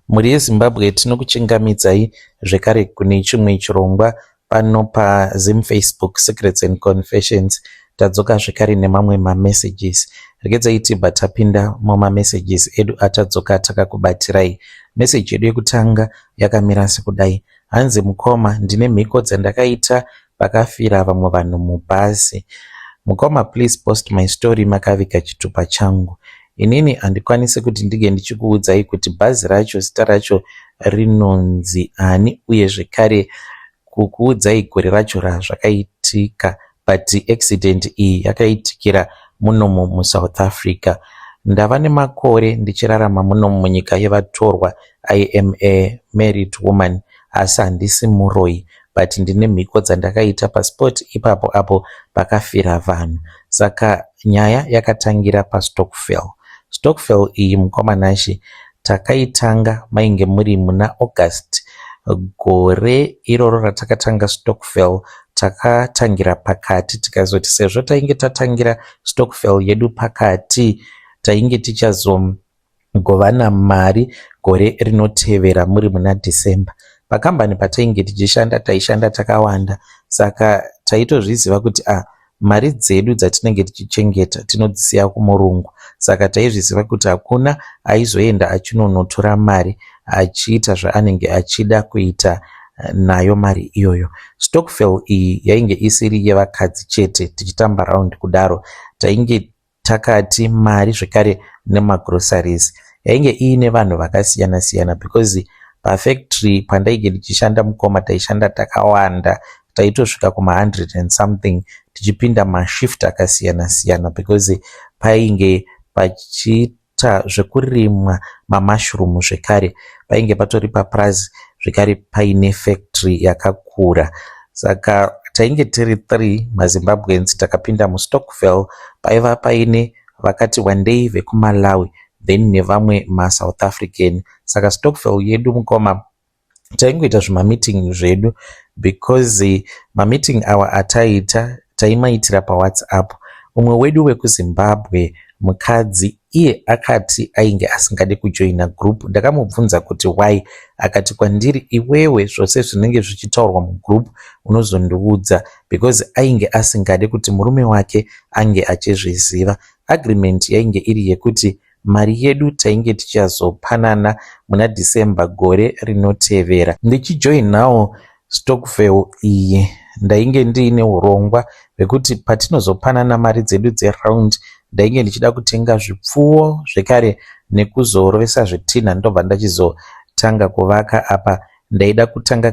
Mhuri yeZimbabwe, tinokuchingamidzai zvekare kune chimwe chirongwa pano paZim Facebook Secrets and Confessions. Tadzoka zvekare nemamwe mamessages. Regedzai tibva tapinda mumamessages edu atadzoka takakubatirai. Meseji yedu yekutanga yakamira sekudai. Hanzi, "Mukoma, ndine mhiko dzandakaita pakafira vamwe vanhu mubhazi. Mukoma, please post my story makaviga chitupa changu. Inini handikwanisi kuti ndinge ndichikuudzai kuti bhazi racho zita racho rinonzi ani uye zvekare kukuudzai gore racho razvakaitika, but accident iyi yakaitikira munomu muSouth Africa. Ndava nemakore ndichirarama munomu munyika yevatorwa. I am a married woman, asi handisi muroi, but ndine mhiko dzandakaita paspot ipapo apo pakafira vanhu." Saka nyaya yakatangira pastokvel. Stokvel iyi, mukoma Nashe, takaitanga mainge muri muna August gore iroro ratakatanga stokvel. Takatangira pakati, tikazoti sezvo tainge tatangira stokvel yedu pakati, tainge tichazogovana mari gore rinotevera muri muna December. Pakambani patainge tichishanda, taishanda takawanda, saka taitozviziva kuti a mari dzedu dzatinenge tichichengeta tinodzisiya kumurungu. Saka taizviziva kuti hakuna aizoenda achinonotora mari achiita zvaanenge achida kuita nayo mari iyoyo. Stokvel iyi yainge isiri yevakadzi chete tichitamba round kudaro. Tainge takati mari zvekare nemagroceries. Yainge iine vanhu vakasiyana siyana because pafactory pandainge ndichishanda, mukoma, taishanda takawanda, taitosvika kuma100 and something, tichipinda mashift akasiyana siyana because painge pachiita zvekurimwa mamushroom. Zvekare painge patori papurazi, zvekare paine factory yakakura. Saka tainge tiri 3 maZimbabweans takapinda mustokvel. Paiva paine vakati wandei vekuMalawi, then nevamwe maSouth African. Saka stokvel yedu, mukoma, taingoita zvimameeting zvedu because mameeting awa ataiita taimaitira paWhatsApp. Umwe wedu wekuZimbabwe mukadzi, iye akati ainge asingade kujoina group. Ndakamubvunza kuti why, akati kwandiri, "Iwewe, zvose zvinenge zvichitaurwa mugroup unozondiudza," because ainge asingade kuti murume wake ange achizviziva. Agreement yainge iri yekuti mari yedu tainge tichazopanana muna December gore rinotevera. Ndichijoinawo stokvel iyi, ndainge ndiine urongwa hwekuti patinozopanana mari dzedu dzeround, ndainge ndichida kutenga zvipfuwo zvekare nekuzorovesa zvitinha, ndobva ndachizotanga kuvaka. Apa ndaida kutanga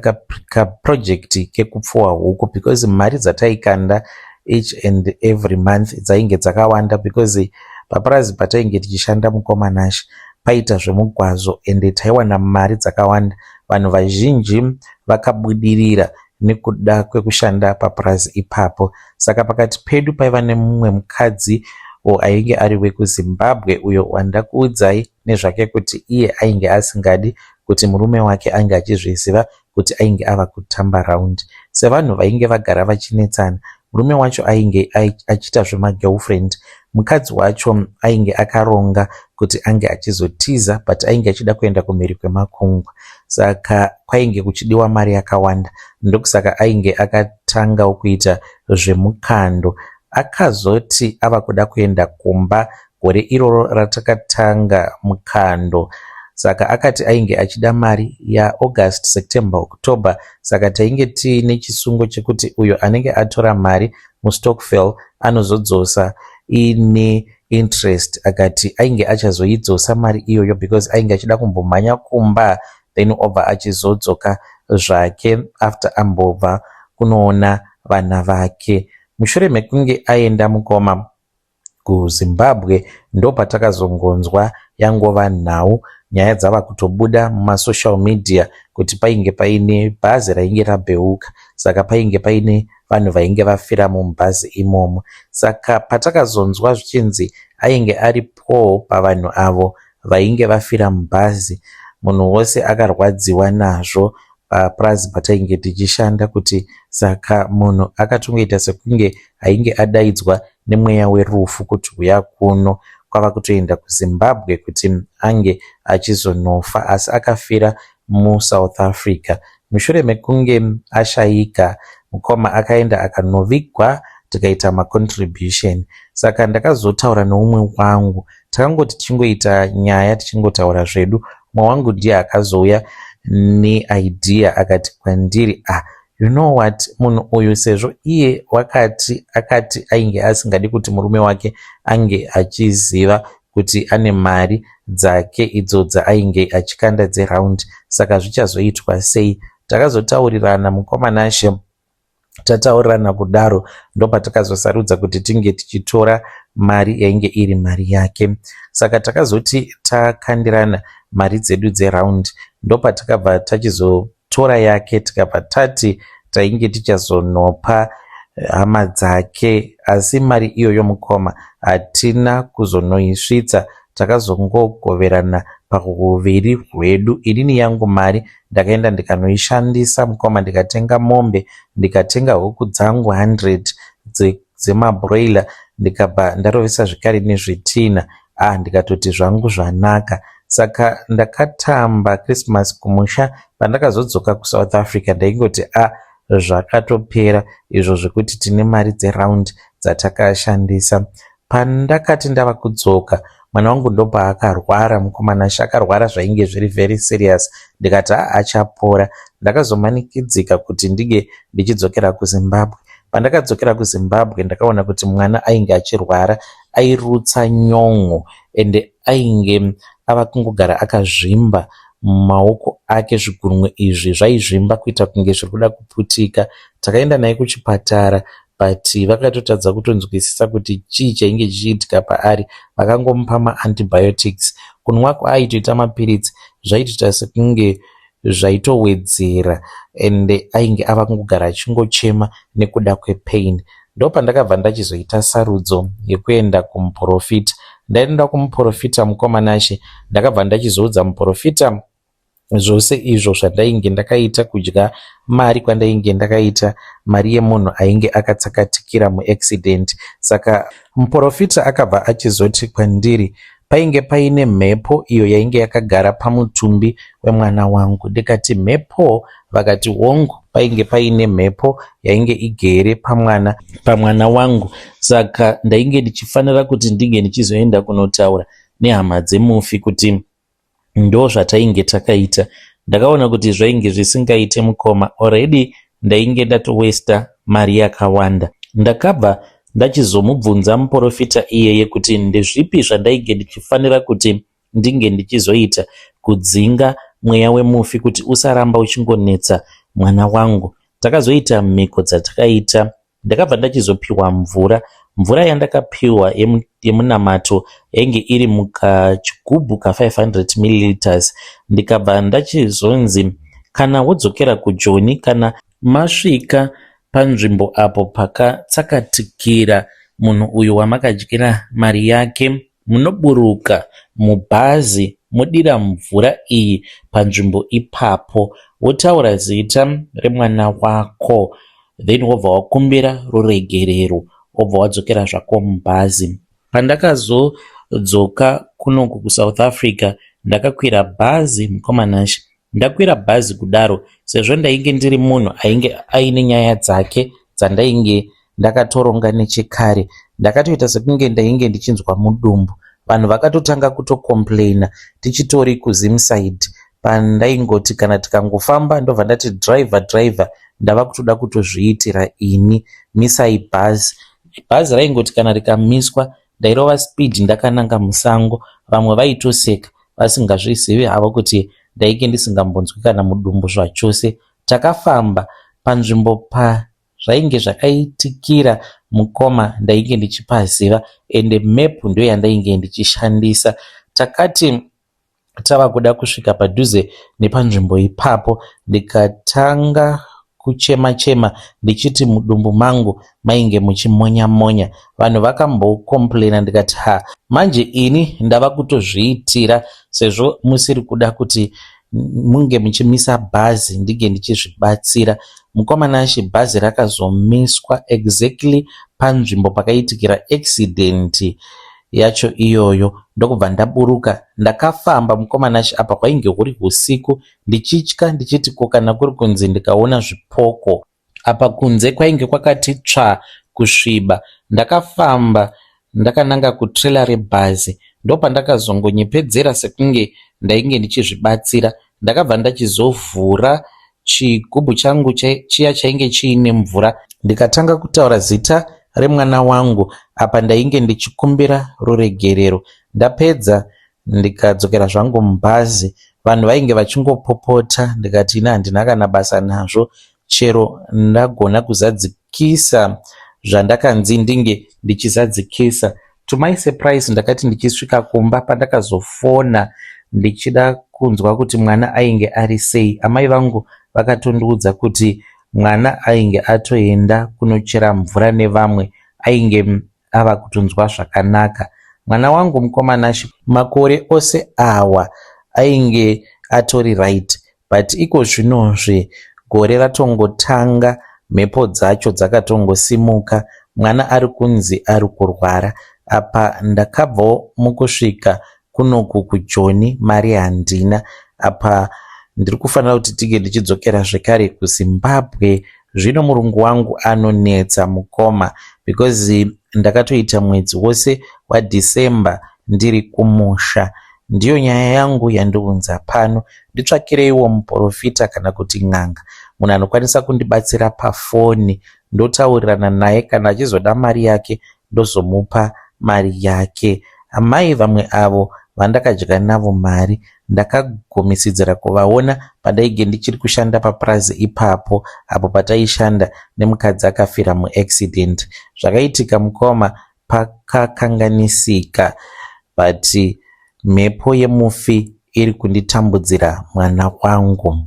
kaproject kekupfuwa huku because mari dzataikanda each and every month dzainge dzakawanda, because papurazi patainge tichishanda, mukoma Nashe, paita zvemugwazo ende taiwana mari dzakawanda. Vanhu vazhinji vakabudirira nekuda kwekushanda papurazi ipapo. Saka pakati pedu paiva nemumwe mukadzi ainge ari wekuZimbabwe, uyo wandakuudzai nezvake kuti iye ainge asingadi kuti murume wake ange achizviziva kuti ainge ava kutamba round. Sevanhu vainge vagara vachinetsana, murume wacho ainge achiita zvemagirlfriend. Mukadzi wacho ainge akaronga kuti ange achizotiza, but ainge achida kuenda kumhiri kwemakungwa, saka kwainge kuchidiwa mari yakawanda. Ndokusaka ainge akatangawo kuita zvemukando. Akazoti ava kuda kuenda kumba gore iroro ratakatanga mukando, saka akati ainge achida mari yaAugust, September, October. Saka tainge tiine chisungo chekuti uyo anenge atora mari mustokvel anozodzosa iine interest. Akati ainge achazoidzosa mari iyoyo because ainge achida kumbomhanya kumba, then obva achizodzoka zvake after ambobva kunoona vana vake. Mushure mekunge aenda, mukoma, kuZimbabwe, ndopatakazongonzwa yangova nhau, nyaya dzava kutobuda mumasocial media kuti painge paine bhazi rainge rabheuka, saka painge paine vanhu vainge vafira mubhazi imomo. Saka patakazonzwa zvichinzi ainge aripowo pavanhu avo vainge vafira mubhazi, munhu wose akarwadziwa nazvo papurazi patainge tichishanda, kuti saka munhu akatongoita sekunge ainge adaidzwa nemweya werufu kuti uya kuno. kwava kutoenda kuZimbabwe kuti ange achizonofa asi akafira muSouth Africa. Mushure mekunge ashaika, mukoma akaenda akanovigwa tikaita macontribution. Saka ndakazotaura neumwe wangu, takangoti tichingoita nyaya tichingotaura zvedu, umwe wangu ndiye akazouya neidea akati kwandiri, ah, you know what, munhu uyu sezvo iye wakati akati ainge asingadi kuti murume wake ange achiziva kuti ane mari dzake idzo dzaainge achikanda dzeround, saka zvichazoitwa sei? Takazotaurirana mukoma Nashe. Tataurirana kudaro ndopatakazosarudza kuti tinge tichitora mari yainge iri mari yake. Saka takazoti takandirana mari dzedu dzeround ndopatakabva tachizotora yake tikabva tati tainge tichazonopa hama dzake, asi mari iyoyo mukoma hatina kuzonoisvitsa. Takazongogoverana pahuviri hwedu. Inini yangu mari ndakaenda ndikanoishandisa mukoma, ndikatenga mombe, ndikatenga huku dzangu 100 dzemabroiler, ndikabva ndarovesa zvekare nezvitinha. Ah, ndikatoti zvangu zvanaka. Saka ndakatamba Christmas kumusha. Pandakazodzoka kuSouth Africa ndaingoti ah, zvakatopera izvo zvekuti tine mari dzeround dzatakashandisa. Pandakati ndava kudzoka, mwana wangu ndopaakarwara mukoma Nashe. Akarwara zvainge zviri very serious, ndikati haa achapora. Ndakazomanikidzika kuti ndinge ndichidzokera kuZimbabwe. Pandakadzokera kuZimbabwe ndakaona kuti mwana ainge achirwara, airutsa nyon'o ende ainge ava kungogara akazvimba maoko ake. Zvigunwe izvi zvaizvimba kuita kunge zviri kuda kuputika. Takaenda naye kuchipatara but vakatotadza kutonzwisisa kuti chii chainge chichiitika paari. Vakangomupa maantibiotics. Kunwa kwaaitoita mapiritsi zvaitoita sekunge zvaitowedzera ende ainge ava kungogara achingochema nekuda kwepain. Ndopandakabva ndachizoita sarudzo yekuenda kumuprofita. Ndaenda kumuprofita mukoma Nashe, ndakabva ndachizoudza muprofita zvose izvo zvandainge ndakaita, kudya mari kwandainge ndakaita, mari yemunhu ainge akatsakatikira muaccident. Saka muprofita akabva achizoti kwandiri painge paine mhepo iyo yainge yakagara pamutumbi wemwana wangu. Ndikati mhepo? Vakati hongu, painge paine mhepo yainge igere pamwana wangu. Saka ndainge ndichifanira kuti ndinge ndichizoenda kunotaura nehama dzemufi kuti ndo zvatainge takaita. Ndakaona kuti zvainge zvisingaite mukoma, already ndainge ndatowesta mari yakawanda. Ndakabva ndachizomubvunza muprofita iyeye kuti ndezvipi zvandainge ndichifanira kuti ndinge ndichizoita kudzinga mweya wemufi kuti usaramba uchingonetsa mwana wangu. Takazoita mhiko dzatakaita, ndakabva ndachizopiwa mvura. Mvura yandakapiwa yemunamato yainge iri mukachigubhu ka500 milliliters, ndikabva ndachizonzi kana wodzokera kuJoni, kana masvika panzvimbo apo pakatsakatikira munhu uyu wamakadyira mari yake, munoburuka mubhazi modira mvura iyi panzvimbo ipapo, wotaura zita remwana wako, then wobva wakumbira ruregerero, wobva wadzokera zvako mubhazi. Pandakazodzoka kunoku kuSouth Africa ndakakwira bhazi mukoma Nashe. Ndakwira bhazi kudaro, sezvo ndainge ndiri munhu ainge aine nyaya dzake dzandainge ndakatoronga nechekare, ndakatoita sekunge ndainge ndichinzwa mudumbu. Vanhu vakatotanga kutocomplaina tichitori kuZimside. Pandaingoti kana tikangofamba ndobva ndati driver, driver, ndava kutoda kutozviitira ini, misai bhazi. Bhazi raingoti kana rikamiswa ndairova speed ndakananga musango. Vamwe vaitoseka vasingazvizivi havo kuti ndainge ndisingambonzwi kana mudumbu zvachose. Takafamba panzvimbo pazvainge zvakaitikira mukoma, ndainge ndichipaziva ende map ndo yandainge ndichishandisa. Takati tava kuda kusvika padhuze nepanzvimbo ipapo, ndikatanga kuchema chema ndichiti mudumbu mangu mainge muchimonya monya. Vanhu vakambocomplaina, ndikati ha, manje ini ndava kutozviitira sezvo musiri kuda kuti munge muchimisa bhazi ndinge ndichizvibatsira. Mukoma Nashe, bhazi rakazomiswa exactly panzvimbo pakaitikira accident. yacho iyoyo ndokubva ndaburuka. Ndakafamba mukoma Nashe apa hwainge huri husiku ndichitya ndichiti ko kana kuri kunzi ndikaona zvipoko. Apa kunze kwainge kwakati tsvaa kusviba. Ndakafamba ndakananga kutrailer rebhazi ndopandakazongonyepedzera sekunge ndainge ndichizvibatsira. Ndakabva ndachizovhura chigubhu changu chiya chainge chiine mvura ndikatanga kutaura zita remwana wangu apa ndainge ndichikumbira ruregerero. Ndapedza ndikadzokera zvangu mubhazi. Vanhu vainge vachingopopota ndikati ini handina kana basa nazvo chero ndagona kuzadzikisa zvandakanzi ndinge ndichizadzikisa. To my surprise ndakati ndichisvika kumba pandakazofona ndichida kunzwa kuti mwana ainge ari sei amai vangu vakatondiudza kuti mwana ainge atoenda kunochera mvura nevamwe ainge ava kutonzwa zvakanaka. Mwana wangu mukoma Nashe makore ose awa ainge atori right but ikozvinozvi gore ratongotanga mhepo dzacho dzakatongosimuka mwana ari kunzi ari kurwara. Apa ndakabvawo mukusvika kunoku kuJoni mari handina apa ndiri kufanira kuti tige ndichidzokera zvekare kuZimbabwe. Zvino murungu wangu anonetsa mukoma because ndakatoita mwedzi wose waDecember ndiri kumusha. Ndiyo nyaya yangu yandiunza pano. Nditsvakireiwo muporofita kana kuti n'anga munhu anokwanisa kundibatsira pafoni ndotaurirana naye kana achizoda mari yake ndozomupa mari yake. Amai vamwe avo vandakadya navo mari ndakagumisidzira kuvaona pandainge ndichiri kushanda papurazi ipapo apo pataishanda nemukadzi akafira muaccident. Zvakaitika mukoma pakakanganisika but mhepo yemufi iri kunditambudzira mwana wangu.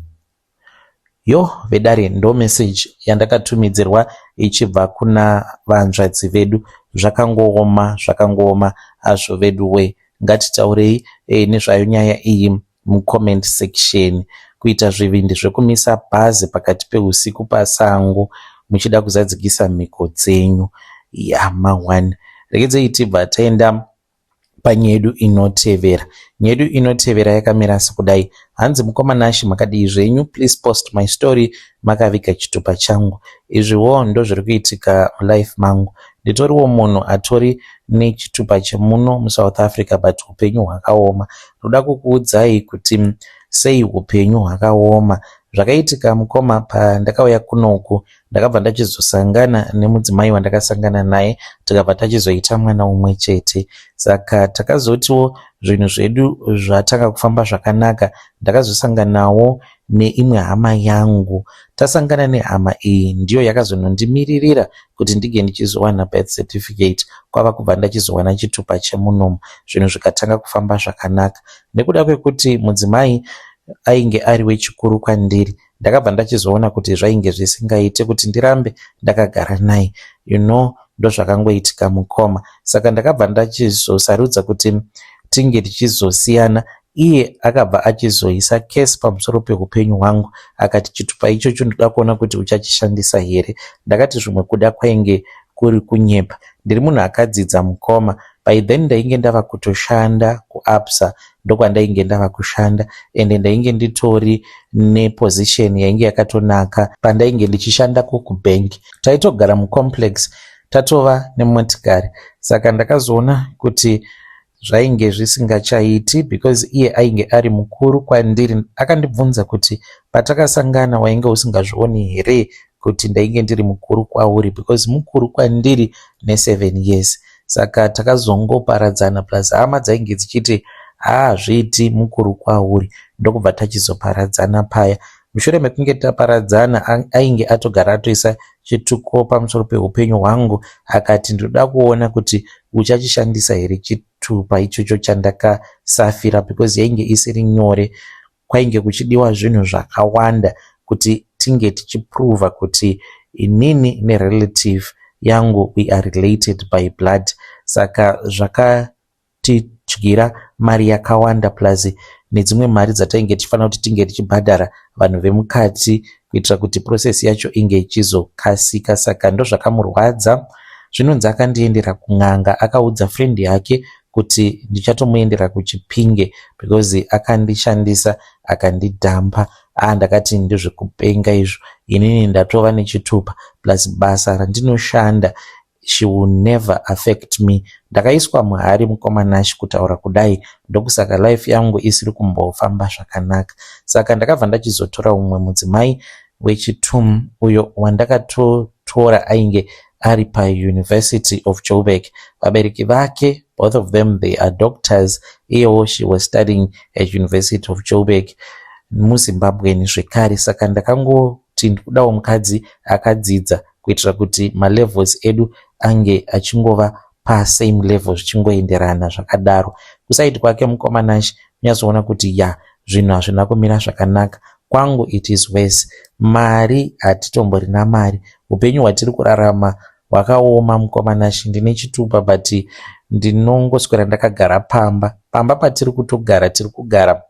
Yo vedare ndo message yandakatumidzirwa ichibva kuna vanzvadzi vedu. Zvakangooma zvakangooma hazvo vedu we. Ngatitaurei nezvayo nyaya iyi mucomment section. Kuita zvivindi zvekumisa bhazi pakati peusiku pasango muchida kuzadzikisa mhiko dzenyu. Yama 1. Regedzei tibva taenda panyedu inotevera. Nyedu inotevera yakamira sekudai. Hanzi mukoma Nashe makadii zvenyu? Please post my story makaviga chitupa changu. Izviwo ndozviri kuitika mulife mangu. Nditoriwo munhu atori nechitupa chemuno muSouth Africa but upenyu hwakaoma. Ndoda kukuudzai kuti sei upenyu hwakaoma. Zvakaitika mukoma pandakauya kunoku ndakabva ndachizosangana nemudzimai wandakasangana naye tikabva tachizoita mwana umwe chete. Saka takazotiwo zvinhu zvedu zvatanga kufamba zvakanaka ndakazosanganawo neimwe hama yangu. Tasangana nehama iyi ndiyo yakazonondimiririra kuti ndinge ndichizowana birth certificate kwava kubva ndachizowana chitupa chemunomu zvinhu zvikatanga kufamba zvakanaka. Nekuda kwekuti mudzimai ainge ari wechikuru kwandiri ndakabva ndachizoona kuti zvainge zvisingaite kuti ndirambe ndakagara naye. You know ndozvakangoitika mukoma. Saka ndakabva ndachizosarudza kuti tinge tichizosiyana. Iye akabva achizoisa case pamusoro peupenyu hwangu akati chitupa ichocho ndoda kuona kuti uchachishandisa here. Ndakati zvimwe kuda kwainge kuri kunyepa. Ndiri munhu akadzidza mukoma. By then ndainge ndava kutoshanda kuABSA ndokwandainge ndava kushanda ende ndainge nditori neposition yainge yakatonaka pandainge ndichishanda kubank. Taitogara mucomplex tatova nemotikari saka ndakazoona kuti zvainge zvisingachaiti because iye ainge ari mukuru kwandiri. Akandibvunza kuti patakasangana wainge usingazvioni here kuti ndainge ndiri mukuru kwauri because mukuru kwandiri ne7 years. Saka takazongoparadzana plus hama dzainge dzichiti haazviiti mukuru kwauri ndokubva tachizoparadzana paya. Mushure mekunge taparadzana ainge atogara atoisa chituko pamusoro peupenyu hwangu akati ndoda kuona kuti uchachishandisa here chitupa ichocho chandakasafira because yainge isiri nyore. Kwainge kuchidiwa zvinhu zvakawanda kuti tinge tichiprova kuti inini nerelative yangu we are related by blood. Saka zvakatidyira mari yakawanda plus nedzimwe mari dzatainge tichifanira kuti tinge tichibhadhara vanhu vemukati kuitira kuti process yacho inge ichizokasika. Saka ndozvakamurwadza. Zvinonzi akandiendera kun'anga, akaudza friend yake kuti ndichatomuendera kuChipinge because akandishandisa, akandidhampa. Ah, ndakati ndezvekupenga izvo. Inini ndatova nechitupa plus basa randinoshanda, she will never affect me. Ndakaiswa muhari, mukoma Nash. Kutaura kudai, ndokusaka life yangu isiri kumbofamba zvakanaka. Saka ndakabva ndachizotora umwe mudzimai wechitum, uyo wandakatotora ainge ari paUniversity of Joburg. Vabereki vake, both of them, they are doctors. Iyewo she was studying at University of Joburg, muZimbabweni zvekare. Saka ndakangoti ndikudawo mukadzi akadzidza kuitira kuti malevels edu ange achingova pasame level, zvichingoenderana zvakadaro. Kuside kwake, mukoma Nash, unyatsoona kuti ya, zvinhu hazvina kumira zvakanaka. Kwangu it is worse. Mari hatitomborina mari. Upenyu hwatiri kurarama hwakaoma, mukoma Nash. Ndine chitupa but ndinongoswera ndakagara pamba. Pamba patiri kutogara, tiri kugara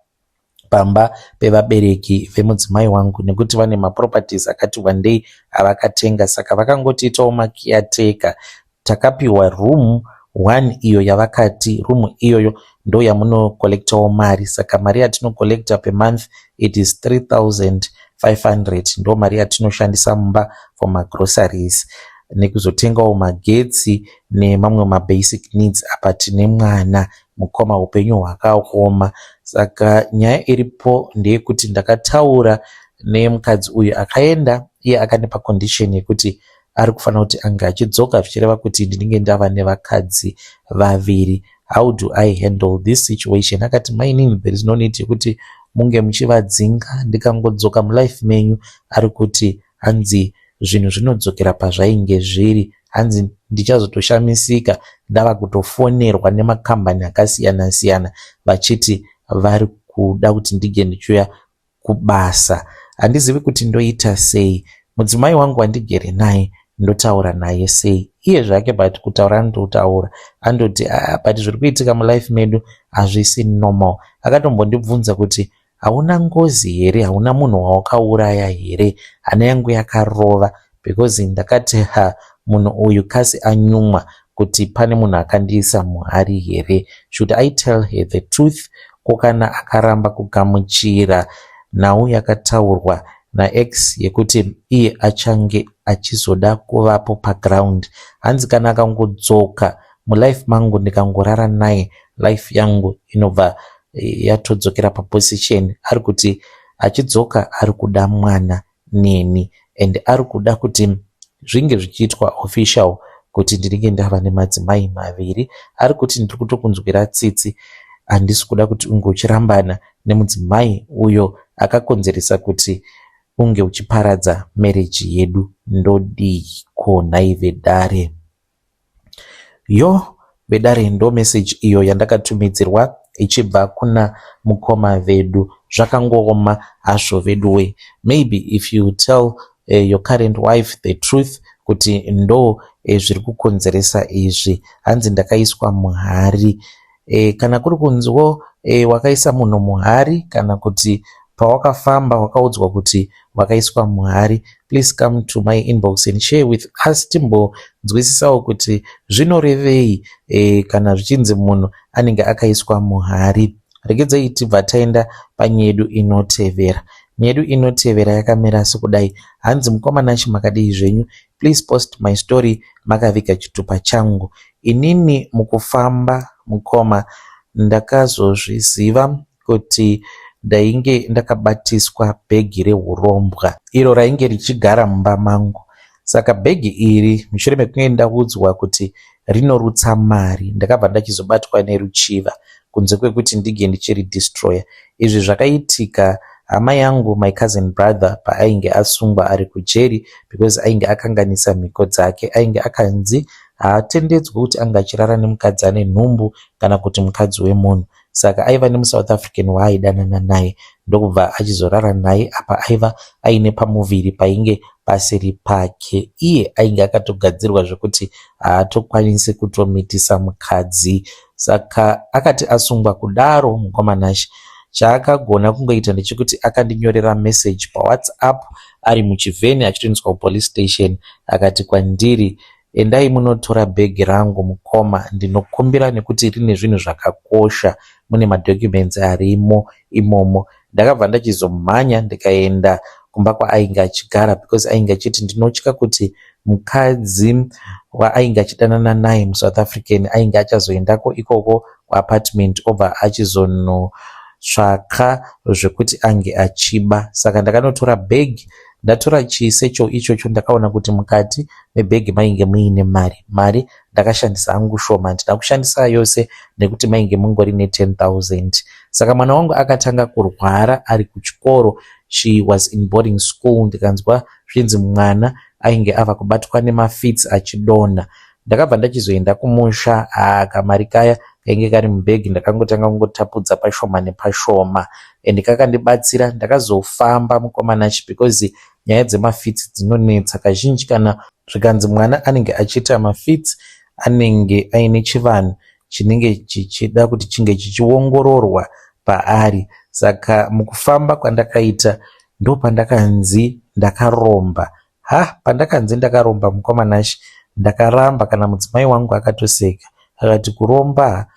pamba pevabereki vemudzimai wangu nekuti vane maproperties akati wandei avakatenga. Saka vakangotiitawo macaretaker. Takapiwa room one iyo yavakati room iyoyo ndo yamunocollectawo mari. Saka mari yatinocollecta per month, it is 3500. Ndo mari yatinoshandisa mumba for magroceries nekuzotengawo magetsi nemamwe mabasic needs. Apa tine mwana, mukoma, upenyu hwakaoma. Saka nyaya iripo ndeyekuti ndakataura nemukadzi uyu akaenda. Iye akanipa condition yekuti ari kufanira kuti ange achidzoka, zvichireva kuti ndinenge ndava nevakadzi vaviri. How do I handle this situation? Akati, "Mainini, there is no need yekuti munge muchivadzinga. Ndikangodzoka mulife menyu," ari kuti, hanzi zvinhu zvinodzokera pazvainge zviri. Hanzi ndichazotoshamisika ndava kutofonerwa nemakambani akasiyana siyana vachiti vari kuda kuti ndinge ndichiuya kubasa. Handizivi kuti ndoita sei. Mudzimai wangu wandigere naye, ndotaura naye sei? Iye zvake, but kutaura anototaura, andoti, "Ah, but zviri kuitika mulife medu hazvisi normal." Akatombondibvunza kuti, "Hauna ngozi here? Hauna munhu wawakauraya here?" Hana yangu yakarova because ndakati, "Ha, munhu uyu kasi anyumwa kuti pane munhu akandiisa muhari here? Should I tell her the truth? Ko kana akaramba kugamuchira nhau yakataurwa naex yekuti iye achange achizoda kuvapo paground?" Hanzi kana akangodzoka mulife mangu, ndikangorara naye, life yangu inobva yatodzokera paposition. Ari kuti achidzoka ari kuda mwana neni and ari kuda kuti zvinge zvichiitwa official kuti ndinenge ndava nemadzimai maviri. Ari kuti, "Ndiri kutokunzwira tsitsi. Handisi kuda kuti unge uchirambana nemudzimai uyo akakonzeresa kuti unge uchiparadza marriage yedu." Ndodiko nhai vedare? Yo, vedare, ndo message iyo yandakatumidzirwa ichibva kuna mukoma vedu. Zvakangooma hazvo veduwe. Maybe if you tell your current wife the truth kuti ndo zviri kukonzeresa izvi, hanzi ndakaiswa muhari, kana kuri kunziwo wakaisa munhu muhari, kana kuti pawakafamba wakaudzwa kuti wakaiswa muhari, please come to my inbox and share with us, timbonzwisisawo kuti zvinorevei kana zvichinzi munhu anenge akaiswa muhari. Regedzai tibva taenda panyaya yedu inotevera. Nyaya yedu inotevera yakamira sekudai. Hanzi, "Mukoma Nashi, makadii zvenyu? Please post my story makaviga chitupa changu. Inini mukufamba, mukoma, ndakazozviziva kuti ndainge ndakabatiswa bhegi reurombwa iro rainge richigara mumba mangu. Saka bhegi iri, mushure mekunge ndaudzwa kuti rinorutsa mari, ndakabva ndachizobatwa neruchiva kunze kwekuti ndinge ndichiridestroya. Izvi zvakaitika hama yangu, my cousin brother, paainge asungwa ari kujeri because ainge akanganisa mhiko dzake. Ainge akanzi haatendedzwi kuti ange achirara nemukadzi ane nhumbu kana kuti mukadzi wemunhu. Saka aiva nemuSouth African waaidanana naye, ndokubva achizorara naye. Apa aiva aine pamuviri painge pasiri pake. Iye ainge akatogadzirwa zvekuti haatokwanisi kutomitisa mukadzi. Saka akati asungwa kudaro, mukoma Nashi, chaakagona kungoita ndechekuti akandinyorera message paWhatsApp ari muchivheni achitoendeswa kupolice station. Akati kwandiri Endai munotora bhegi rangu mukoma ndinokumbira nekuti rine zvinhu zvakakosha mune madocuments arimo imomo. Ndakabva ndachizomhanya ndikaenda kumba kwaainge achigara because ainge achiti ndinotya kuti mukadzi waainge achidanana naye muSouth African ainge achazoendako ikoko kuapartment obva achizonotsvaka zvekuti ange achiba. Saka ndakanotora bhegi ndatora chisecho ichocho ndakaona kuti mukati mebhegi mainge muine mari. Mari ndakashandisa hangu shoma handina kushandisa yose nekuti mainge mungori ne10 000. Saka mwana wangu akatanga kurwara ari kuchikoro. She was in boarding school ndikanzwa zvinzi mwana ainge ava kubatwa nemafits achidonha. Ndakabva ndachizoenda kumusha kamari kaya kainge kari mubhegi ndakangotanga kungotapudza pashoma nepashoma and kakandibatsira. Ndakazofamba mukoma Nash because nyaya dzemafits dzinonetsa kazhinji kana zvikanzi mwana anenge achiita mafits anenge aine chivanhu chinenge chichida kuti chinge chichiongororwa paari. Saka mukufamba kwandakaita ndopandakanzi ndakaromba. Ha, pandakanzi ndakaromba mukoma Nash ndakaramba kana mudzimai wangu akatoseka akati kuromba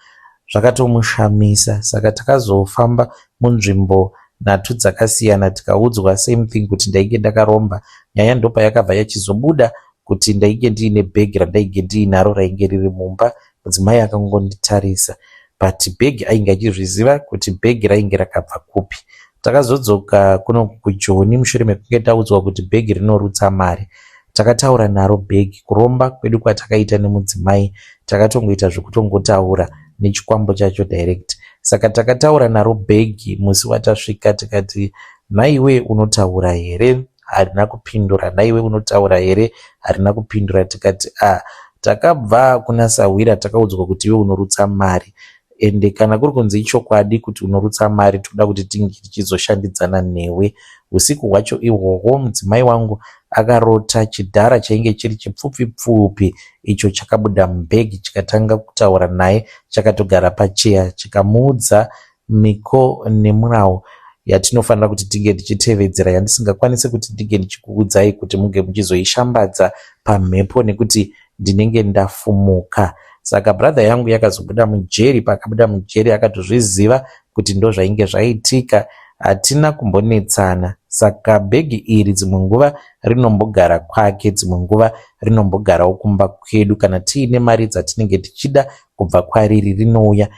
zvakatomushamisa. Saka takazofamba munzvimbo nhatu dzakasiyana tikaudzwa same thing kuti ndainge ndakaromba. Nyaya ndopayakabva yachizobuda kuti ndainge ndiine bhegi randainge ndiinaro rainge riri mumba. Mudzimai akangonditarisa but bhegi ainge achizviziva kuti bhegi rainge rakabva kupi. Takazodzoka kuno kuJoni mushure mekunge taudzwa kuti bhegi rinorutsa mari. Takataura naro bhegi kuromba kwedu kwatakaita nemudzimai takatongoita zvekutongotaura nechikwambo chacho direct. Saka takataura naro bhegi musi watasvika tikati nhaiwe unotaura here? Harina kupindura. Nhaiwe unotaura here? Harina kupindura. Tikati a takabva kuna Sahwira takaudzwa kuti iwe unorutsa mari ende kana kuri kunzi ichokwadi kuti unorutsa mari toda kuti tinge tichizoshandidzana newe. Usiku hwacho ihwohwo mudzimai wangu akarota chidhara chainge chiri chipfupi pfupi icho chakabuda mubhegi chikatanga kutaura naye chakatogara pacheya chikamuudza miko nemurawo yatinofanira kuti tinge tichitevedzera yandisingakwanisi kuti ndinge ndichikuudzai kuti muge muchizoishambadza pamhepo nekuti ndinenge ndafumuka. Saka brother yangu yakazobuda mujeri. Paakabuda mujeri akatozviziva kuti ndozvainge zvaitika. Hatina kumbonetsana. Saka bhegi iri dzimwe nguva rinombogara kwake, dzimwe nguva rinombogarawo kumba kwedu. Kana tiine mari dzatinenge tichida kubva kwariri rinouya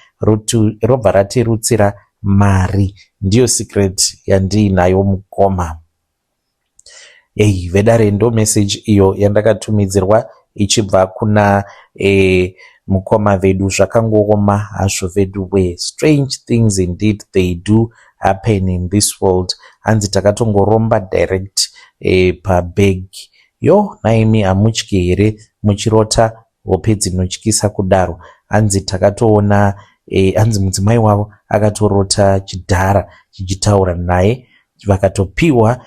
robva ratirutsira mari. Ndiyo secret yandiinayo mukoma. Ei vedare ndo message iyo yandakatumidzirwa ichibva kuna mukoma vedu. Zvakangooma hazvo vedu we. Strange things indeed they do happen in this world. Hanzi takatongoromba direct pabhegi. Yo naimi hamutyi here muchirota hope dzinotyisa kudaro? Hanzi takatoona hanzi mudzimai wavo akatorota chidhara chichitaura naye vakatopiwa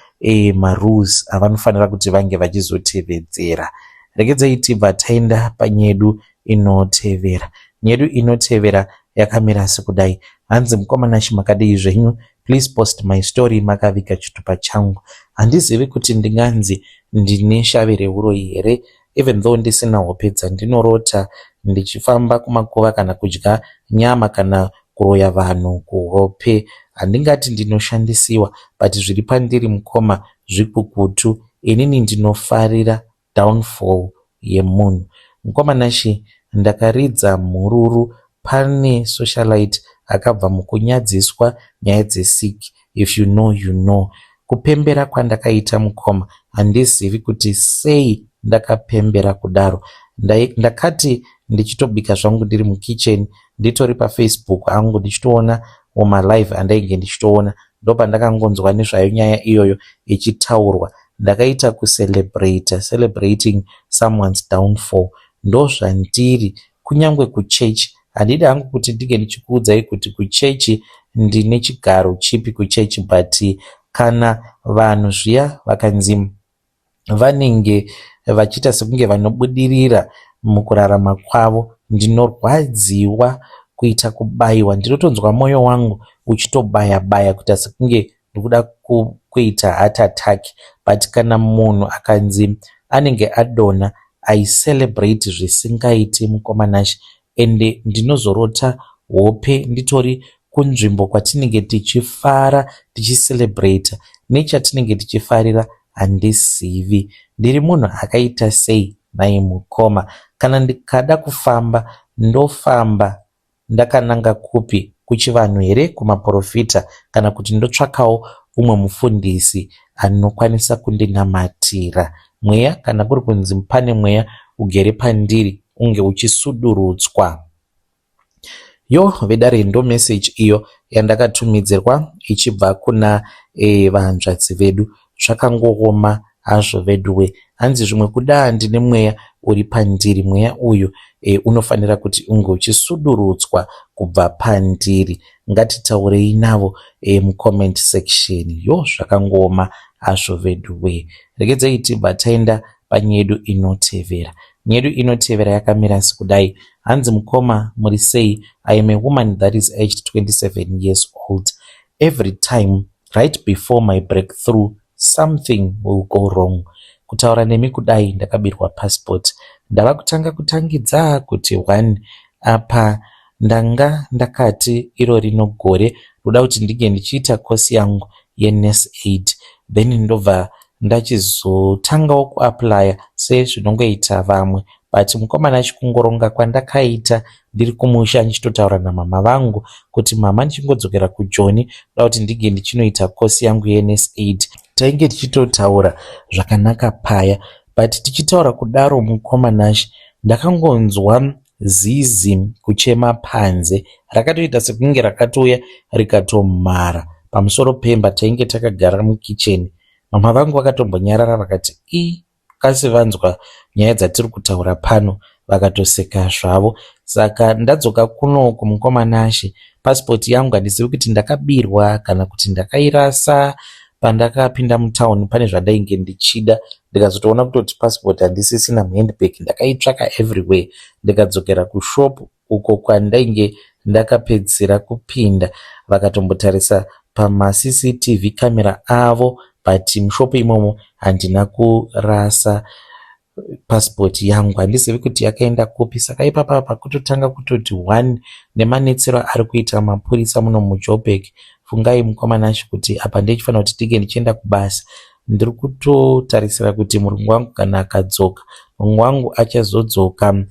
marules avanofanira kuti vange vachizotevedzera. Regedzai tibva taenda panyedu inotevera. Nyedu inotevera yakamira sekudai. Hanzi mukoma Nash makadii zvenyu? Please post my story makaviga chitupa changu. Handizivi kuti ndinganzi ndine shavi reuroyi here even though ndisina hope dzandinorota ndichifamba kumakuva kana kudya nyama kana kuroya vanhu kuhope. Handingati ndinoshandisiwa but zviri pandiri mukoma zvikukutu. Inini ndinofarira downfall yemunhu. Mukoma Nash ndakaridza mhururu pane socialite akabva mukunyadziswa nyaya dzesick. If you know you know. Kupembera kwandakaita mukoma handizivi kuti sei ndakapembera kudaro. Ndakati ndichitobika zvangu ndiri mukicheni nditori paFacebook hangu ndichitoona malive andainge ndichitoona ndopandakangonzwa nezvayo nyaya iyoyo ichitaurwa. Ndakaita kucelebrata, celebrating someone's downfall. Ndozvandiri kunyange kuchechi. Handidi hangu kuti ndinge ndichikuudzai kuti kuchechi ndine chigaro chipi kuchechi but kana vanhu zviya vakanzi vanenge vachiita sekunge vanobudirira mukurarama kwavo ndinorwadziwa kuita kubayiwa. Ndinotonzwa mwoyo wangu uchitobaya baya kuita sekunge ndikuda kuita heart attack but kana munhu akanzi anenge adonha. I celebrate zvisingaiti mukoma Nashe ende ndinozorota hope nditori kunzvimbo kwatinenge tichifara tichicelebrater nechatinenge tichifarira handizivi. Ndiri munhu akaita sei nhai mukoma? Kana ndikada kufamba ndofamba ndakananga kupi? Kuchivanhu here kumaporofita kana kuti ndotsvakawo umwe mufundisi anokwanisa kundinamatira? Mweya kana kuri kunzi pane mweya ugere pandiri unge uchisudurutswa. Yo vedare ndo message iyo yandakatumidzirwa ichibva kuna vahanzvadzi vedu. Zvakangooma hazvo veduwe. Hanzi zvimwe kuda ndine mweya uri pandiri. Mweya uyu unofanira kuti unge uchisudurutswa kubva pandiri. Ngatitaurei navo mucomment section. Yo zvakangooma hazvo veduwe. Regedzai tibva taenda panyaya yedu inotevera. Nyaya yedu inotevera yakamira sekudai. Hanzi mukoma muri sei? I am a woman that is aged 27 years old. Every time right before my breakthrough something will go wrong. Kutaura nemi kudai ndakabirwa passport. Ndava kutanga kutangidza kuti one apa ndanga ndakati iro rino gore ndoda kuti ndinge ndichiita kosi yangu yenurse aid then ndobva ndachizotangawo kuapplya sezvinongoita vamwe but mukomana achikungoronga kwandakaita ndiri kumusha ndichitotaura namama vangu kuti mama ndichingodzokera kujoni ndoda kuti ndinge ndichinoita kosi yangu yenurse aid. Tainge tichitotaura zvakanaka paya but tichitaura kudaro mukoma Nashe ndakangonzwa zizi kuchema panze rakatoita sekunge rakatouya rikatomhara pamusoro pemba. Tainge takagara mukicheni. Mama vangu vakatombonyarara vakati ii kasi vanzwa nyaya dzatiri kutaura pano vakatoseka zvavo. Saka ndadzoka kuno kumukoma Nashe pasipoti yangu handizivi kuti ndakabirwa kana kuti ndakairasa pandakapinda mutauni pane zvandainge ndichida ndikazotoona kutoti pasipoti handisisina muhandbag ndakaitsvaka everywhere ndikadzokera kushop uko kwandainge ndakapedzisira kupinda vakatombotarisa pamaCCTV camera avo but mushopu imomo handina kurasa pasipoti yangu handizivi kuti yakaenda kupi. Saka ipapa pakutotanga kutoti one nemanetsero ari kuita mapurisa muno muJoburg. Fungai mukoma Nashe kuti apa ndechifanira kuti ndinge ndichienda kubasa. Ndiri kutotarisira kuti murungu wangu kana akadzoka, murungu wangu achazodzoka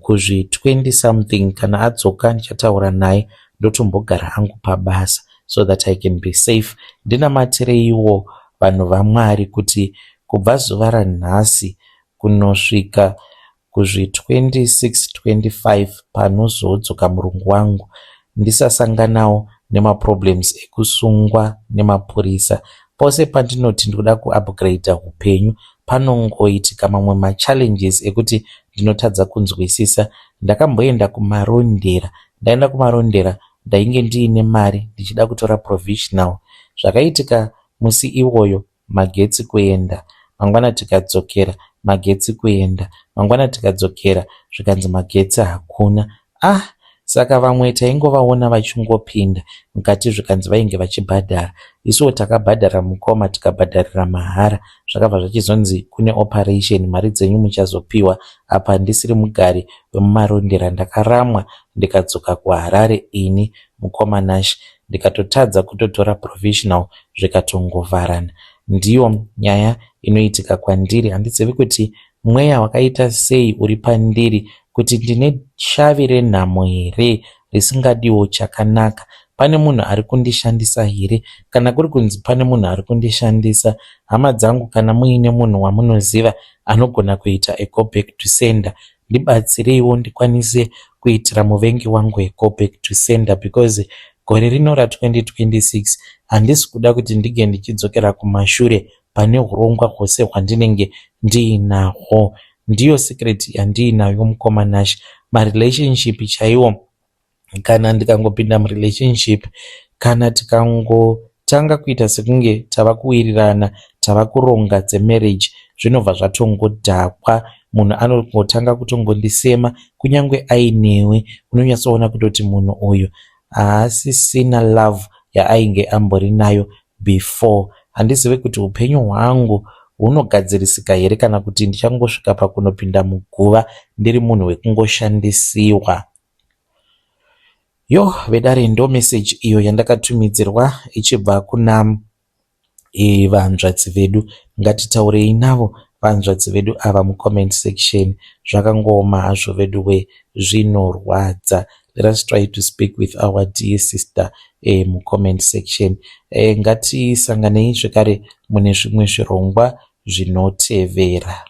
kuzvi 20 something. Kana adzoka ndichataura naye ndotombogara hangu pabasa so that I can be safe. Ndinamatireiwo vanhu vaMwari kuti kubva zuva ranhasi kunosvika kuzvi 26 25 panozodzoka murungu wangu ndisasanganawo nemaproblems ekusungwa nemapurisa. Pose pandinoti ndikuda kuupgrade upenyu panongoitika mamwe machallenges ekuti ndinotadza kunzwisisa. Ndakamboenda kumarondera. Ndaenda kumarondera ndainge ndiine mari ndichida kutora provisional. Zvakaitika musi iwoyo magetsi kuenda, mangwana tikadzokera magetsi kuenda, mangwana tikadzokera zvikanzi magetsi hakuna. Ah saka vamwe taingovaona vachingopinda mukati zvikanzi vainge vachibhadhara. Isuwo takabhadhara mukoma tikabhadharira mahara. Zvakabva zvachizonzi kune operation mari dzenyu muchazopiwa. Apa ndisiri mugari wemumarondera ndakaramwa ndikadzoka kuHarare ini mukoma Nashe ndikatotadza kutotora provisional zvikatongovharana. Ndiyo nyaya inoitika kwandiri. Handizivi kuti mweya wakaita sei uri pandiri kuti ndine shavi renhamo here risingadiwo chakanaka. Pane munhu ari kundishandisa here? Kana kuri kunzi pane munhu ari kundishandisa, hama dzangu kana muine munhu wamunoziva anogona kuita a go back to sender, ndibatsireiwo ndikwanise kuitira muvengi wangu a go back to sender because gore rino ra2026 handisi kuda kuti ndinge ndichidzokera kumashure pane hurongwa hwose hwandinenge ndiinahwo. Ndiyo secret yandiinayo mukoma Nashe. Marelationship chaiwo kana ndikangopinda murelationship kana tikangotanga kuita sekunge tava kuwirirana tava kuronga dzemarriage zvinobva zvatongodhakwa. Munhu anongotanga kutongondisema kunyange ainewe unonyatsoona kutoti munhu uyu haasisina love yaainge ambori nayo before. Handizivi kuti upenyu hwangu Hunogadzirisika here kana kuti ndichangosvika pakunopinda muguva ndiri munhu wekungoshandisiwa? Yoh vedare ndo message iyo yandakatumidzirwa ichibva kuna vanzvadzi vedu. Ngatitaurei navo vanzvadzi vedu ava mucomment section. Zvakangooma hazvo veduwe zvinorwadza. Let us try to speak with our dear sister mucomment section. Ngatisanganei zvekare mune zvimwe zvirongwa zvinotevera.